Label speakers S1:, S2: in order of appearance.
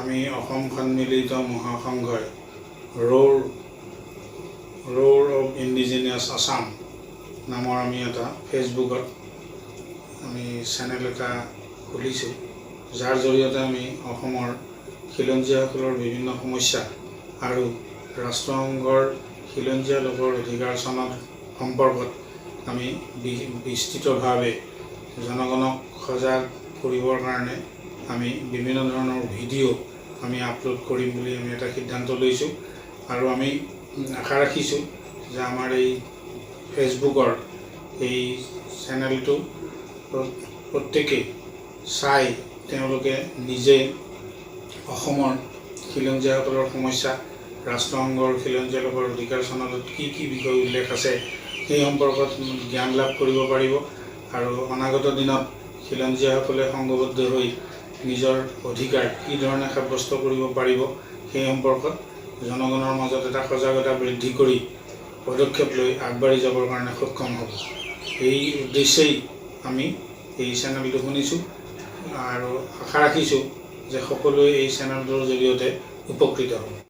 S1: আমি অসম সন্মিলিত মহাসংঘই Roar Roar of Indigenous Assam নামৰ আমি এটা ফেচবুকত আমি চেনেল এটা খুলিছোঁ, যাৰ জৰিয়তে আমি অসমৰ খিলঞ্জীয়াসকলৰ বিভিন্ন সমস্যা আৰু ৰাষ্ট্ৰসংঘৰ খিলঞ্জীয়া লোকৰ অধিকাৰ চনদ সম্পৰ্কত আমি বিস্তৃতভাৱে জনগণক সজাগ কৰিবৰ কাৰণে আমি বিভিন্ন ধৰণৰ ভিডিঅ' আমি আপলোড কৰিম বুলি আমি এটা সিদ্ধান্ত লৈছোঁ। আৰু আমি আশা ৰাখিছোঁ যে আমাৰ এই ফেচবুকৰ এই চেনেলটো প্ৰত্যেকেই চাই তেওঁলোকে নিজে অসমৰ খিলঞ্জীয়াসকলৰ সমস্যা, ৰাষ্ট্ৰসংঘৰ খিলঞ্জীয়া লোকৰ অধিকাৰ চনদত কি কি বিষয় উল্লেখ আছে, সেই সম্পৰ্কত জ্ঞান লাভ কৰিব পাৰিব আৰু অনাগত দিনত খিলঞ্জীয়াসকলে সংঘবদ্ধ হৈ নিজৰ অধিকাৰ কি ধৰণে সাব্যস্ত কৰিব পাৰিব, সেই সম্পৰ্কত জনগণৰ মাজত এটা সজাগতা বৃদ্ধি কৰি পদক্ষেপ লৈ আগবাঢ়ি যাবৰ কাৰণে সক্ষম হ'ব। এই উদ্দেশ্যেই আমি এই চেনেলটো খুলিছোঁ আৰু আশা ৰাখিছোঁ যে সকলোৱে এই চেনেলটোৰ জৰিয়তে উপকৃত হ'ব।